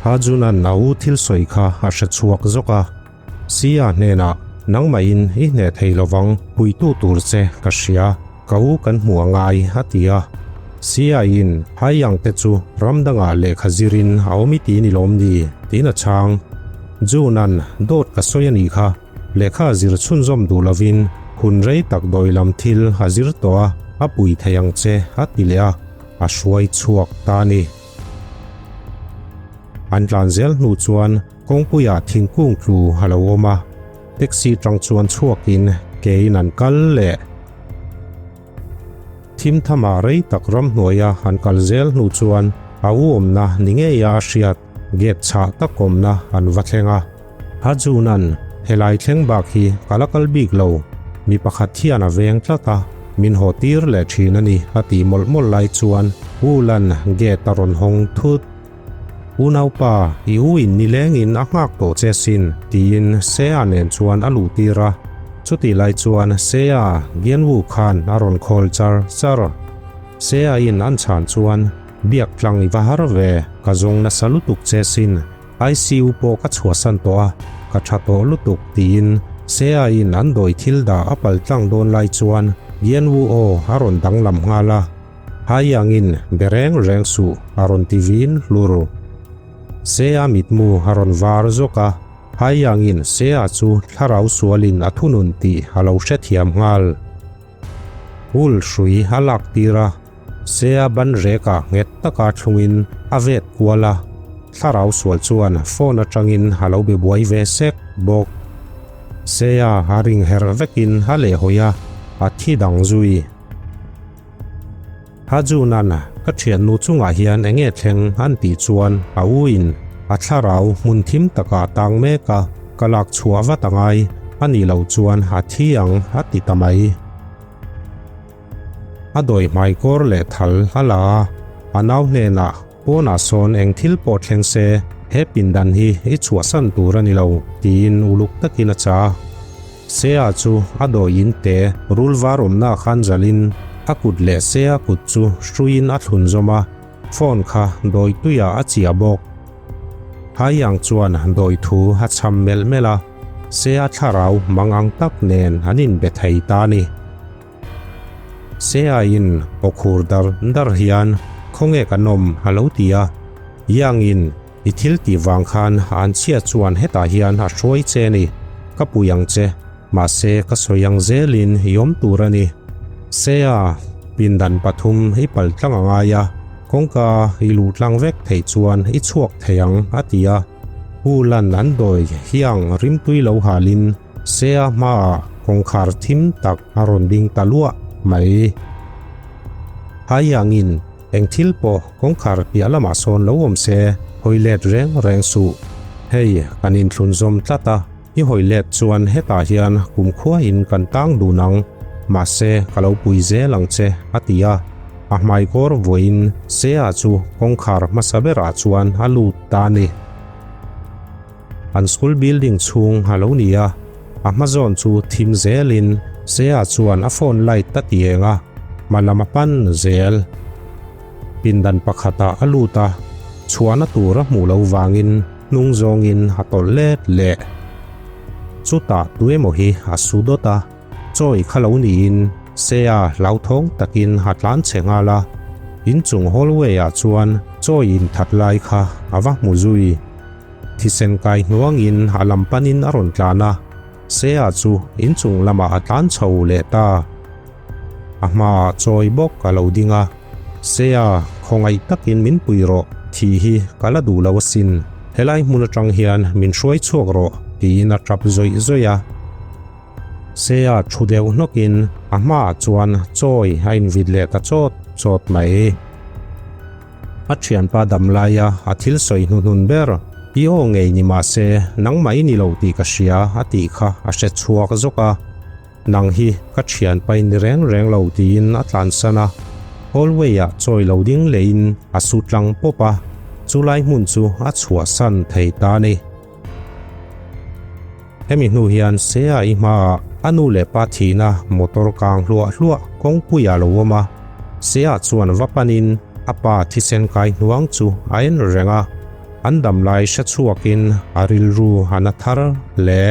Hajuna'n a u thil sawi kha a hre chhuak zawk a. Sia hnenah, Nangmahin i hneh thei lovang, puitu tur che ka hria, ka u kan hmuh a ngai, a ti a. Sia-in, Hai ang te chu ram dangah lehkha zirin a awm i ti ni lawm ni? tiin a chhang. Juna'n, Dawt ka sawi a nih kha, lehkha zir chhunzawm duh lovin hun rei tak dawi lam thil a zir tawh a, a pui thei ang che, a ti leh a, a hruai chhuak ta a ni. An tlan zel hnu chuan kawngpuiah thingkung tlu a lo awm a, taxi tang chuan chhuakin kein an kal leh. Thim thama rei tak ramhnuaia an kal zel hnu chuan a u awmna ni ngeia a hriat gate chhah tak awmna an va thleng a. Hajuna'n helai thleng bak hi ka la kal bik lo, mi pakhat hian a veng tlat a, min haw tir leh thin a ni a tih mawlh mawlh lai chuan Ulan gate a rawn hawng thut. Unaupa, i u in nilengin a nghak tawh che sin, tiin Sea nen chuan a luh tir a. Chutih lai chuan Sea, Gianwu khan a rawn khawl char char. Sea in an chhan chuan, Biak tlang i va har ve, ka zawng nasa lutuk che sin, ICU pawh ka chhuahsan tawh a, ka tha tawh lutuk, tiin Sea in an dawi thil dah a pal tlang dawn lai chuan Gianwu aw a rawn danglam nghal a. Hai angin be reng reng suh a rawn ti vin hlur. Sea mitmu a rawn var zawk a, hai angin Sea chu thlarau sualin a thunun tih a lo hrethiam nghal. Hul hrui a lak tir a, Sea ban rekah nghet taka thlungin a vet kual a, thlarau sual chuan phone atangin a lo be buai ve sek bawk. Sea a ring herh vekin a lehhawi a, a thi dang zui. Hajunan ka thiannu chungah hian enge thleng an tih chuan a u in a thlarau hmun thim takah tang mek a, ka lak chhuah vat a ngai, a nih loh chuan a thi ang a ti ta mai. A dawi hmaikawr leh thal a la a, a nau hnenah pawnah sawn eng thil pawh thleng se he pindan hi i chhuahsan tur a ni lo tiin uluk takin a cha. Sea chu a dawi in te rul var awmna khan zalin a kut leh Sea kut chu hruiin a thlun zawm a, phone kha dawi tuiah a chiah bawk. Haiyang chuan dawi thu a chham melh melh a, Sea thlarau mang ang tak nen an inbe thei ta a ni. Sea in aw khur dar dar hian khawnge kan awm a lo ti a, Yang in I thil tih vang khan an chhia chuan hetah hian a hruai che a ni, ka pui ang che, mahse ka sawi ang zelin i awm tur a ni. Sea, pindan pathum i pal tlang a ngai a, kawngka i luh tlang vek theih chuan i chhuak thei ang, a ti a. Hu Lan an dawi hiang rimtui lo halin Sea hmaah kawngkhar thim tak a rawn ding ta luah mai. Haiangin Eng thil pawh kawngkhar piah lamah sawn lo awm se, hawi let reng reng suh. Hei, kan inthlun zawm tlat a, i hawi let chuan hetah hian kumkhuain kan tang dun ang, mahse ka lo pui zel ang che, a ti a. A hmaikawr vuain Sea chu kawngkhar hmasa berah chuan a lut ta a ni. An school building chhung a lo ni a, a hma zawn chu thim zelin Sea chuan a phone light a ti eng a, hma lam a pan zel. Pindan pakhatah a lut a, chhuahna tur a hmuh loh vangin hnung zawngin a tawlh let leh. Chutah tuemaw hi a su dawt a, chawi kha lo niin Sea hlauthawng takin a tlan chhe nghal a, inchung hallway ah chuan chawi inthat lai kha a va hmu zui. Thisen kai hnuangin a lam panin a rawn tlan a, Sea chu inchung lamah a tlan chho leh ta. A hmaah chawi bawk a lo ding a, Sea, khawngaih takin min pui rawh, thih hi ka la duh lo asin, helai hmun atang hian min hruai chhuak rawh, tiin a tap zawih zawih a. Sea thu deuh hnawkin a hmaah chuan chawi a invit leh ta chawt chawt mai. A thianpa damlaia a thil sawi hnuhnun ber, I aw ngei ni mah se, nangmah i ni lo tih ka hria a tih kha a hre chhuak zawk a. Nang hi ka thianpa i ni reng reng lo tiin a tlansan a. Hallway-ah chawi lo ding lehin a su tlang pawp a, chulai hmun chu a chhuahsan thei ta a ni. Hemi hnu hian Sea i hmaah a nu leh pa thihna motor kang hluah hluah kawngpuiah a lo awm a. Sea chuan va panin a pa thisen kai hnuang chu a en reng a. An damlai hre chhuakin a rilru a na thar hle.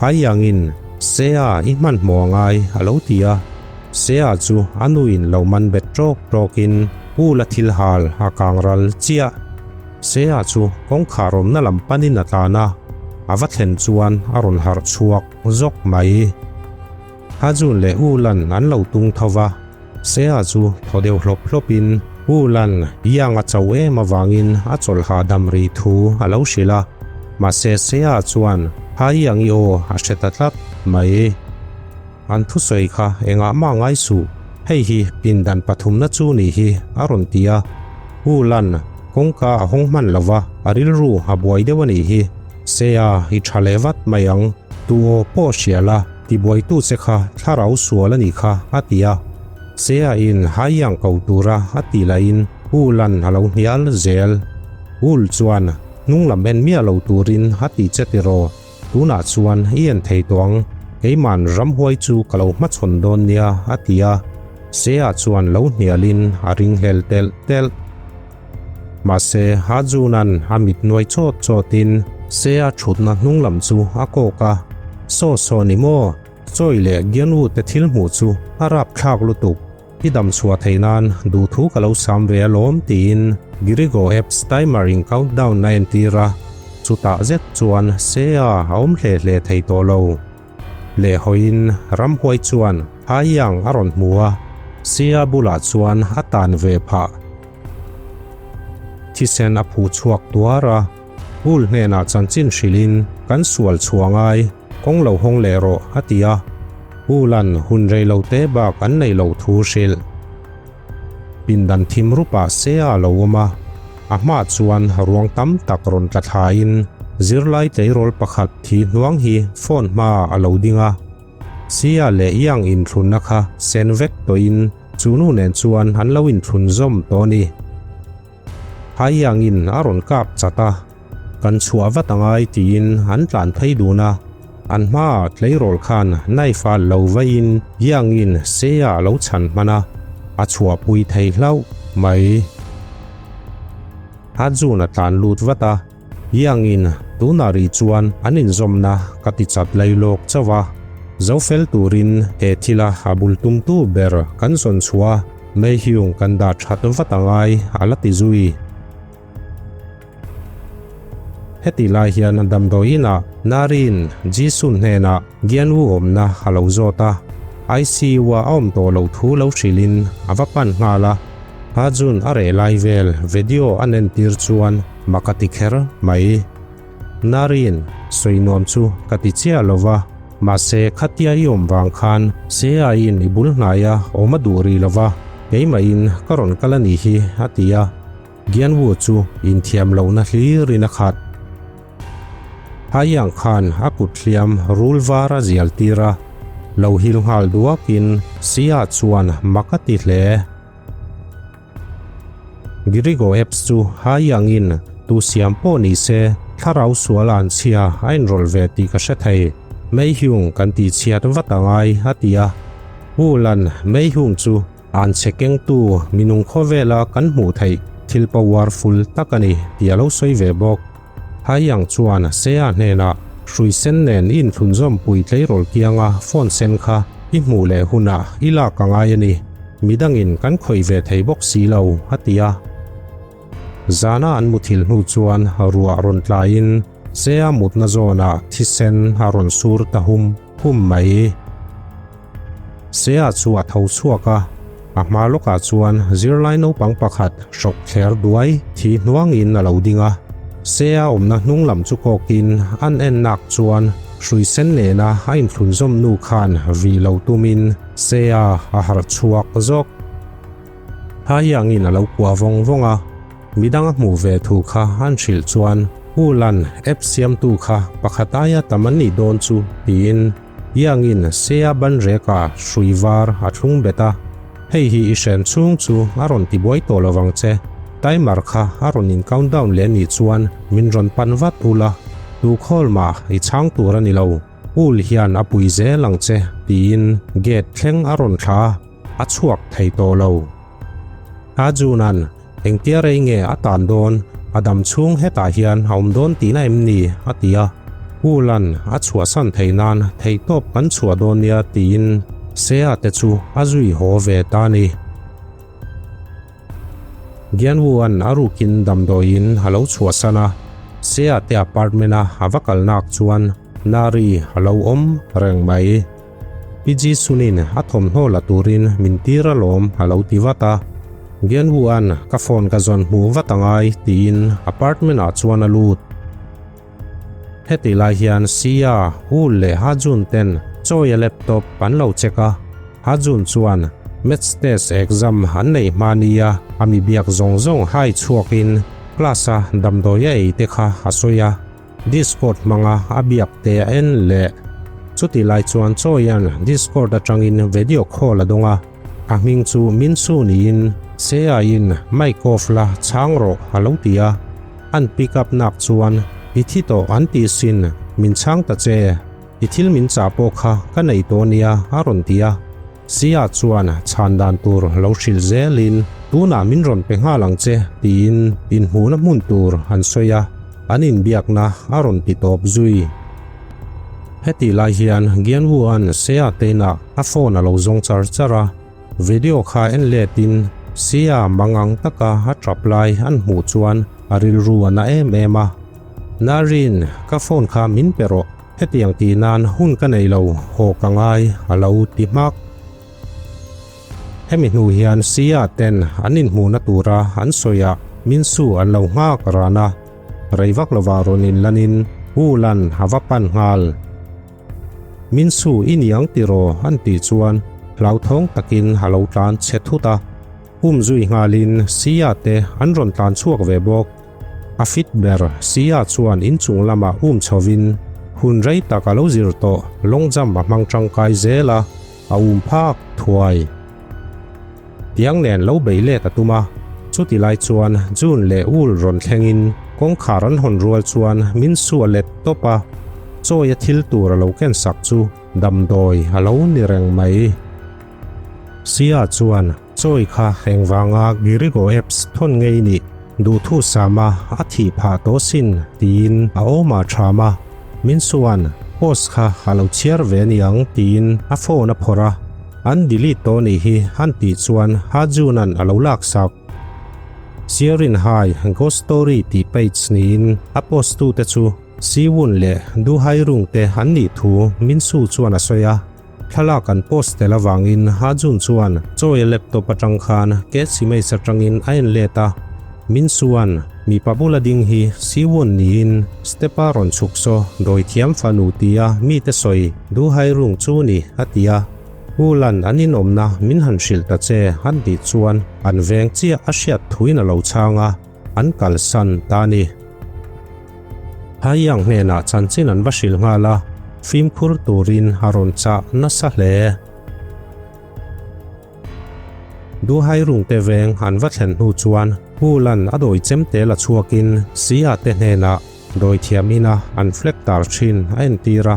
Haiangin, Sea i hmanhmawh a ngai, a lo ti a. Sea chu a nuin lo man bet ṭawk ṭawkin Ula thil hal a kang ral chiah. Sea chu kawngkhar awmna lam panin a tlan a, a va thlen chuan a rawn harh chhuak zawk mai. Hajun leh Ulan an lo tung tho va, Sea chu thaw deuh hlawp hlawpin Ulan Yang a cho em avangin a chawlh hahdam rih thu a lo hrilh a, mahse Sea chuan Hai Yang i aw a hre ta tlat mai. An thusawi kha engah mah ngai suh, hei hi pindan pathumna chu ni hi a rawn ti a. Ulan kawngka a hawng hman lo va, a rilru a buai deuh a nih hi. Sea i tha leh vat mai ang. Tu aw pawh hria la, tibuaitu che kha thlarau sual a nih kha, a ti a. Sea-in Haiyang ko tura a tih lahin Ul-a'n a lo hnial zel. Ul chuan hnung lam en miah lo turin a ti che tiraw, tunah chuan i en thei tawh ang, keima'n ramhuai chu ka lo hmachhawn dawn nia, a ti a. Sea chuan lo hnialin a ringhlel telh telh. Mahse, Hajuna'n a mit nuai chawt chawtin Sea thutna hnung lam chu a kawk a, Saw saw ni maw? Chawi leh Gianwu te thil hmuh chu a rapthlak lutuk, i dam chhuah theih nan duhthu ka lo sam ve alawm tiin Girigo apps timer in countdown a entir a, chutah zet chuan Sea a awm hle hle thei tawh lo. Lehhawiin ramhuai chuan Haiyang a rawn hmu a, Sea bulah chuan a tan ve phah. Thisen a phu chhuak tuar a, Ul hnenah chanchin hrilhin kan sual chhuah ngai, kawng lo hawng leh rawh a ti a. Ula'n hun rei lo te bak an neih loh thu hrilh. Pindan thim rupah se a lo awm a, a hmaah chuan ruang tam tak rawn tla thlain zirlai tleirawl pakhat thi hnuang hi phone hmaah a lo ding a. Sia leh Yang inthlunna kha sen vek tawhin chu nu nen chuan an lo inthlun zawm tawh a ni. Hai Yang-in a rawn kap chat a, kan chhuah vat a ngai tiin an tlan phei dun a, an hmaah tleirawl khan knife a lo vaiin Yang-in Sia a lo chhan hman a, a chhuahpui thei hlauh mai. A Jun a tlan lut vat a. Iangin tunah rih chuan an inzawmna ka ti chat lai lawk chauh a, zo fel turin he thila a bul tumtu ber kan zawn chhuah a, Mayhew kan dah that vat a ngai a la ti zui. Hetih lai hian damdawi inah Nari'n Jisun hnenah Gianwu awmna a lo zawt a, ICU-a a awm tawh loh thu lo hrilhin a va pan nghal a, Hajun a reh lai vel video an entir chuan Ma ka ti kher mai. Narin, sawi nuam chu ka ti chiah lo va, mahse khatia i awm vang khan Seaiin i bul hnaia awm a duh rih lo va, keimahin ka rawn kal a nih hi a ti a. Gianwu chu inthiam lohna hlirin a khat. Haiyang khan a kut hliam rul var a zial tir a, lo hil nghal duakin Sia chuan mak a ti hle. Girigo apps chu hai angin tu siam pawh ni se thlarau sual an chhia a inrawlh ve tih ka hre thei. Meihyung kan tih chhiat vat a ngai a ti a. Hu Lan Meihyung chu an chhe kengtu minung khawvela kan hmuh theih thil powerful tak a ni tih a lo sawi ve bawk. Hai ang chuan Sea hnenah hrui sen nen i inthlunzawm pui tleirawl kianga phone sen kha i hmuh leh hunah i lak a ngai a ni, midangin kan khawih ve thei bawk si lo, a ti a. Zana an muthilh hnu chuan ruah rawn tlaiin Sea mutna zawnah thisen a rawn sur ta hum hum mai. Sea chu a tho chhuak a, a hma lawkah chuan zirlai naupang pakhat hrawk thler duai thi hnuangin a lo ding a. Sea awmna hnung lam chu kawkin an en nak chuan hrui sen nena a inthlunzawm nu khan vih lo tumin Sea a harh chhuak zawk. Thaiangin a lo kuah vawng vawng a, midang a hmuh ve thu kha an hrilh chuan U Lan app siamtu kha pakhat aia tam an nih dawn chu tiin Iangin Sea banreka hrui var a thlung bet a, Hei hi i hren chhung chu a rawn ti buai tawh lo vang che, timer kha a rawn in countdown leh nih chuan min rawn pan vat ula, tu call mah i chhang tur a ni lo, Ul hian a pui zel ang che tiin gate thleng a rawn thla a, a chhuak thei tawh lo. Ajuna'n engtia rei nge a tan dawn? A dam chhung hetah hian a awm dawn tihna em ni? a ti a. Hulan a chhuahsan theih nan theihtawp kan chhuah dawn nia tiin Sea te chu a zui haw ve ta a ni. Gianwu-a'n a rukin damdawiin a lo chhuahsan a, Sea te apartment-a a va kal nak chuan Nari a lo awm reng mai. Pi Ji Sunin a thawmhnaw la turin min tir alawm a lo ti vat a. Gianwu-a'n ka phone ka zawn hmuh vat a ngai tiin apartment-ah chuan a lut. Hetih lai hian Sia, Ul leh Ha Jun ten Choi-a laptop an lo check a, Ha Jun chuan Maths test exam an neih hma nia a mi biak zawng zawng hai chhuakin class-a damdawi a ei te kha a sawi a, Discord hmanga a biak te a en leh. Chutih lai chuan Choi-a'n Discord atangin video call a dawng a, a hming chu Min Su niin Sia-in mic off la chhang rawh a lo ti a. An pick up nak chuan i thi tawh an tih sin, min chhang ta che, i thil min chah pawh kha ka nei tawh nia a rawn ti a. Sia chuan chhan dan tur lo hrilh zelin tunah min rawn pe nghal ang che tiin inhmuhna hmun tur an sawi a, an inbiakna a rawn ti tawp zui. Hetih lai hian Gianwu-a'n Sia teinah a phone a lo zawng char char a. Video kha en letin Sia mangang taka a tap lai an hmuh chuan a rilru a na em em a. Narin, ka phone kha min pe rawh, hetiang tih nan hun ka nei lo, haw ka ngai, a lo ti hmak. Hemi hnu hian Sia ten an inhmuhna tura an sawiah Minsu an lo nghak ran a, rei vak lovah rawn inlanin Ulan a va pan nghal. Min su i niang tiraw an tih chuan hlauthawng takin a lo tlan che thut a. Um zui nghalin Sia te an rawn tlan chhuak ve bawk. A fit ber Sia chuan inchung lamah um chhovin hun rei tak a lo zir tawh long jump a hmang tangkai zel a, a um phak thuai. Tiang nen lo bei let a tum a, chuti lai chuan June leh Ul rawn thlengin kawngkhar an hawn rual chuan min su a let tawp a, chawi a thil tur a lo ken sak chu damdawi a lo ni reng mai. Sia chuan chawi kha engvanga Girigo apps thawn ngei nih duhthu sama a thih phah tawh sin tiin a awm ah tham a, min suan post kha a lo chhiar ve aniang tiin a phone a phawrh a. An delete tawh nih hi an tih chuan Ha Jun-a'n a lo lak sak. Sierin Hai Ghost Story tih page niin a post tute chu Siwon leh Du Hai Rung te an nih thu Min Su chuan a sawi a. Thlalak an post tel avangin Ha Jun chuan Choi-a laptop atang khan Catch Image atangin a en let a. Min Su-a'n mipa bula ding hi Siwon niin step-a rawn chhuk saw dawithiam fanu tia mite sawi Du Hai Rung chu ni a ti a. U Lan an inawmna min han hrilh ta che an tih chuan an veng chiah a hriat thuin a lo chhang a, an kalsan ta a ni. Haiyang hnenah chanchin an va hrilh nghal a, fimkhur turin a rawn chah nasa hle. Duhai rungte veng an va thlen hnu chuan U Lan a dawi chemte la chhuakin Sia te hnenah dawithiam ina an flag tar thin a entir a.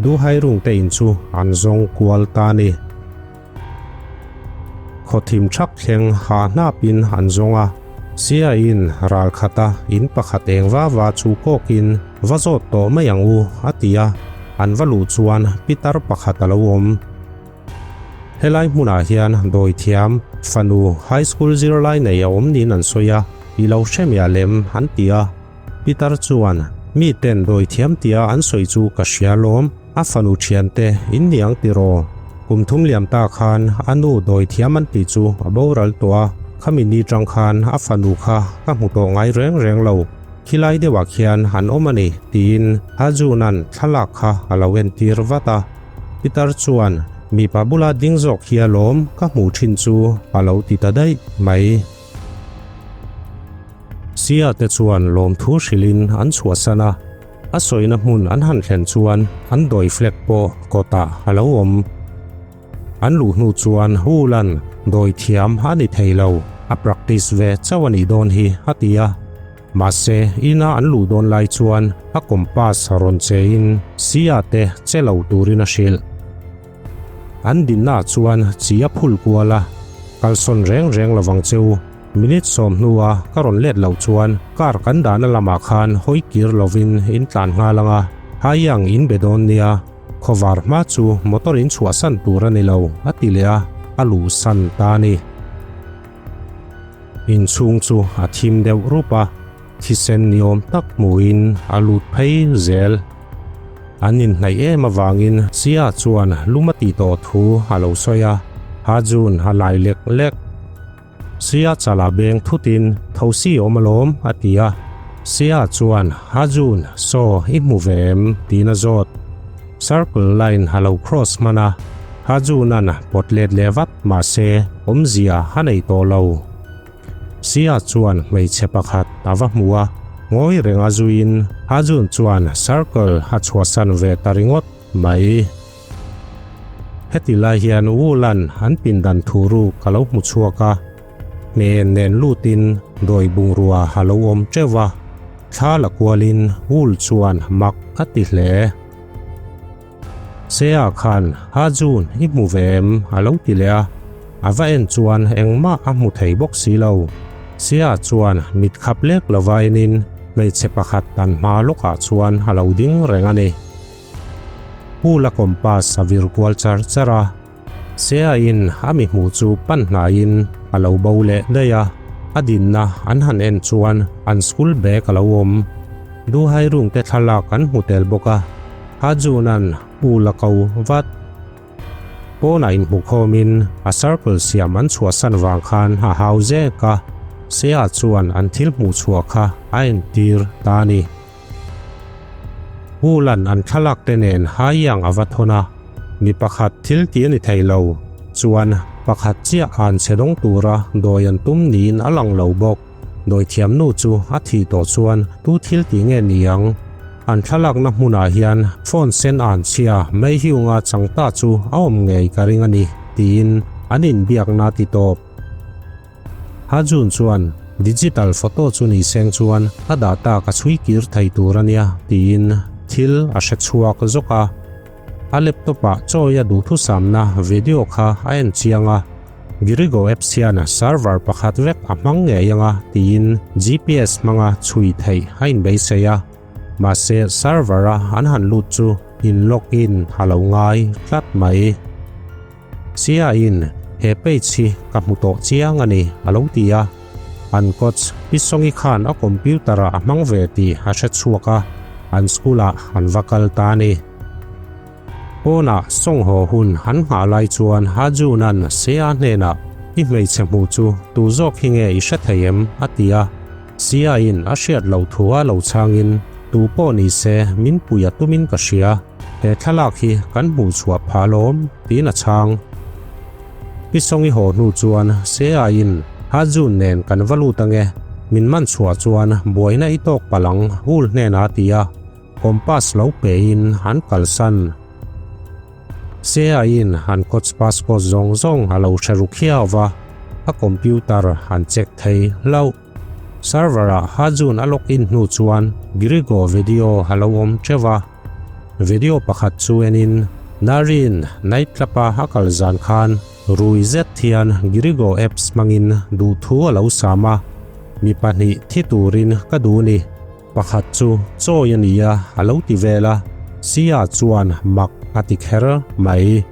Duhai rungte in chu an zawng kual ta a ni. Khawthim thak thleng ha hnapin an zawng a, Sia-in ral khata in pakhat eng va va chu kawkin va zawt tawh mai ang u a ti a, an va luh chuan pitar pakhat a lo awm. Helai hmunah hian dawithiam fanu high school zirlai nei a awm niin an sawi a, i lo hre miah lem an ti a. Pitar chuan, Mi ten dawithiam tia an sawi chu ka hria lawm, a fanu thiante in niang tiraw? Kum thum liam ta khan a nu dawithiam an tih chu a boral tawh a, khami ni tang khan a fanu kha ka hmu tawh ngai reng reng lo, khilai deuhah khian an awm a ni, tiin Hajuna'n thlalak kha a lo entir vat a. Pitar chuan, Mipa bula ding zawk hi alawm ka hmuh thin chu a lo ti ta daih mai. Sia te chuan lawmthu hrilhin an chhuahsan a, a sawina hmun an han thlen chuan an dawi flag pawh kawtah a lo awm. An luh hnu chuan Hulan dawi thiam a ni thei lo, a practice ve chauh a nih dawn hi a ti a. Mahse, ina an luh dawn lai chuan a compass rawn chein Sia te che lo turin a hrilh. An dinna chuan chi a phul kual a, kalsawn reng reng lovang che u. Minute sawm hnua ka rawn let loh chuan car kan dahna lamah khan hawi kir lovin in tlan nghal ang a, Haiyang in be dawn nia, khawvar hma chu motor in chhuahsan tur a ni lo, a ti leh a, a luhsan ta a ni. Inchhung chu a thim deuh rup a, thisen ni awm tak hmuhin a lut phei zel. An inhnaih em avangin Sia chuan lum a tih tawh thu a lo sawi a, Ha Jun a lai lek lek. Sia chalah beng thutin Thosi awm alawm a ti a. Sia chuan Ha Jun, saw i hmu ve em? tiin a zawt. Circle line a lo cross hman a, Ha Jun-a'n pawt let leh vat mahse awmzia a nei tawh lo. Sia chuan hmeichhe pakhat a va hmu a, ngawi renga zuiin Ha Jun chuan circle a chhuahsan ve ta ringawt mai. Heti lai hian Wu Lan an pindan thu ruk a lo hmu chhuak a, hmeh nen lutin dawi bungrua a lo awm teuh a, thla la kualin Wu chuan mak a ti hle. Sea khan Ha Jun i hmu ve em? a lo ti leh a, a va en chuan engmah a hmu thei bawk si lo. Sea chuan mit khap lek lova enin hmeichhe pakhat an hma lawkah chuan a lo ding reng a ni. Pool a compass a vir kual char char a, Sea in a mi hmuh chu pan hnaiin a lo bo leh daih a, a dinna an han en chuan an school bag a lo awm. Duhai room te thlalak an hmu tel bawk a, Hajuna'n pool a ko vat. Pawnah inhmukhawmin a circle siam an chhuahsan vang khan a hau zek a, Sea chuan an thil hmuh chhuah kha a entir ta a ni. Hulan an thlalak te nen Haiyang a va thawn a, mi pakhat thil tih a ni thei lo, chuan pakhat chiah an chhe dawng tura dawi an tum niin a lang lo bawk. Dawithiam nu chu a thih tawh chuan tu thil tih nge ni ang? An thlalakna hmunah hian phone sen an chhia Meihiunga chang ta chu a awm ngei ka ring a ni, tiin an inbiakna ti tawp. Ha Jun chuan, Digital photo chu ni seng chuan a data ka chhui kir thei tur a nia, tiin thil a hre chhuak zawk a. A laptop ah chawi a duhthusamna video kha a en chiang a, Girigo apps hian server pakhat vek a hmang ngei anga tiin GPS hmanga chhui theih a inbeisei a. Mahse server a an han lut chu in log in a lo ngai tlat mai. Sia-in he page hi ka hmu tawh chiang a ni, a lo ti a. An coach Pi Songi khan a computer-ah a hmang ve tih a hre chhuak a, an school-ah an va kal ta a ni. Pawnah Song haw hun an nghah lai chuan Ha Jun-a'n Sia hnenah, I hmeichhe hmuh chu tu zawk hi nge i hre thei em? a ti a. Sia-in a hriat loh thu a lo chhangin, Tu pawh ni se min pui a tumin ka hria. He thlalak hi kan hmuh chhuah phah alawm, tiin a chhang. Pi Songi haw hnu chuan Seaiin Ha Jun nen kan va lut ange, min man chhuah chuan buaina i tawk palh ang Hul hnenah a ti a, compass lo pein an kalsan. Seaiin an coach passport zawng zawng a lo hre ru khiau va, a computer an check thei hlauh. Server ah Ha Jun a log in hnu chuan Girigo video a lo awm teuh a. Video pakhat chu en in Narin night club a a kal zan khan rui zet hian Girigo apps hmangin duhthu a lo sam a, mi pahnih thi turin ka duh ni, pakhat chu chawi a nia a lo ti vel a, Sia chuan mak a ti kher mai.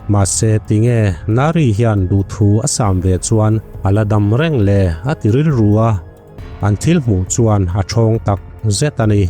Mahse tinge Nari hian duhthu a sam ve chuan a la dam reng le a ti rilru a, an thil hmuh chuan a thawng tak zet a ni.